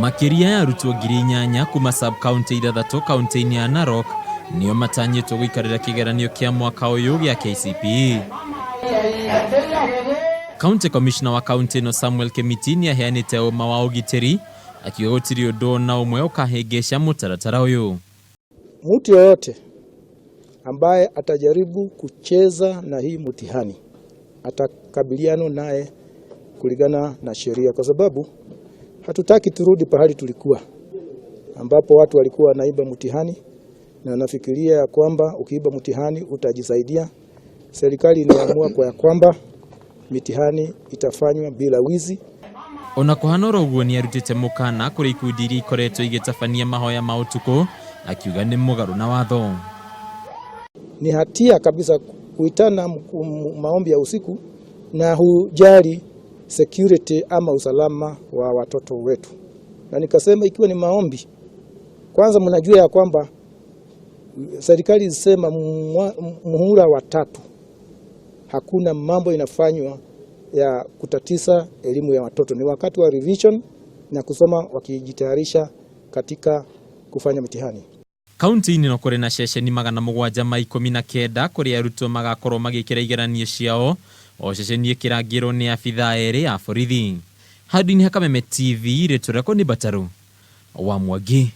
Makĩria ya arutwo 8,000 kuma sub-county ithathatũ kaunti-inĩ ya Narok nĩo matanyĩtwo gũikarĩra kĩgeranio kĩa mwaka ũyũ gĩa KCPE. County Commissioner wa kaunti ĩno Samuel Kemiti nĩ aheanĩte ũma wa ũgitĩri akiuga gũtirĩ ũndũ ona ũmwe ũkahĩngĩca mũtaratara ũyũ. Mtu yoyote ambaye atajaribu kucheza na hii mtihani atakabiliana naye kulingana na sheria, kwa sababu hatutaki turudi pahali tulikuwa ambapo watu walikuwa wanaiba mtihani na nafikiria ya kwamba ukiiba mtihani utajisaidia. Serikali inaamua kwa ya kwamba mitihani itafanywa bila wizi. Ona kũhana oro ũguo nĩ arutĩte mũkana kũrĩ ikundi iria ikoretwo igĩtabania mahoya ma ũtukũ akiuga nĩ mũgarũ na watho. Ni hatia kabisa kuitana maombi ya usiku na hujali security ama usalama wa watoto wetu. Na nikasema ikiwa ni maombi, kwanza mnajua ya kwamba serikali ilisema muhula wa tatu hakuna mambo inafanywa ya kutatiza elimu ya watoto. Ni wakati wa revision na kusoma wakijitayarisha katika kufanya mitihani. Kaunti-inĩ no kũrĩ na ceceni 719 kũrĩa arutwo magakorwo magĩkĩra igeranio ciao o ceceni ĩkĩrangĩrwo nĩ abithaa erĩ a borithi. Handũ-inĩ ha Kameme TV rĩtwa rĩakwa nĩ Mbataru wa Mwangi.